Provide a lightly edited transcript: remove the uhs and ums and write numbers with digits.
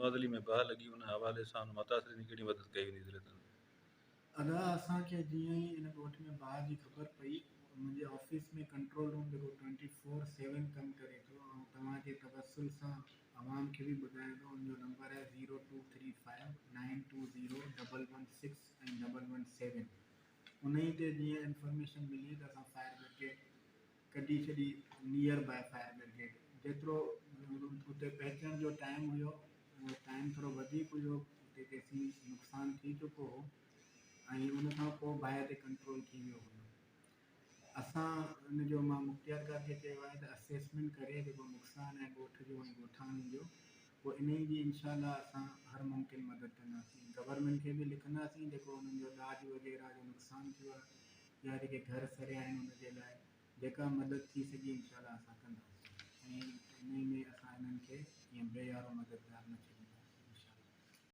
نواز علي ۾ باهه لڳي ان حوالي سان متاثرين جي ڪهڙي مدد ڪئي ويندي ضلعي تي. ادا اسان کي جيئن ئي ان ڳوٺ ۾ باهه جي خبر پئي منهنجي آفيس ۾ ڪنٽرول روم جيڪو ٽوئنٽي فور سيون ڪم ڪري ٿو آئون توهان جي توسل سان عوام کي به ٻڌايان ٿو ان جو نمبر آهي zero two three five nine two zero double one six ۽ double one seven انهي تي جيئن انفارميشن ملي ته اسان فائر برگيڊ ڪڍي ڇڏي نيئر باء فائر برگيڊ جيترو اتي پهچڻ جو ٽائيم هيو اهو ٽائيم ٿورو وڌيڪ هيو اتي تيسين نقصان ٿي چڪو هو ۽ ان کان پوء باهه تي ڪنٽرول ٿي ويو هيو اسان ان جو مان مختيارڪار کي چيو آهي ته اسيسمينٽ ڪري جيڪو نقصان آهي ڳوٺ جو ۽ ڳوٺاڻن جو پوء انهي جي انشاء الله اسان هر ممڪن مدد ڪنداسين گورنمينٽ کي به لکنداسين جيڪو انهن جو ڏاج وغيره جو نقصان ٿيو آهي يا جيڪي گهر سڙيا آهن ان جي لاء جيڪا مدد ٿي سگهي انشاء الله اسان ڪنداسين ۽ انهي ۾ اسان انهن کي ائين بي يارو مددگار نه ڇڏينداسين.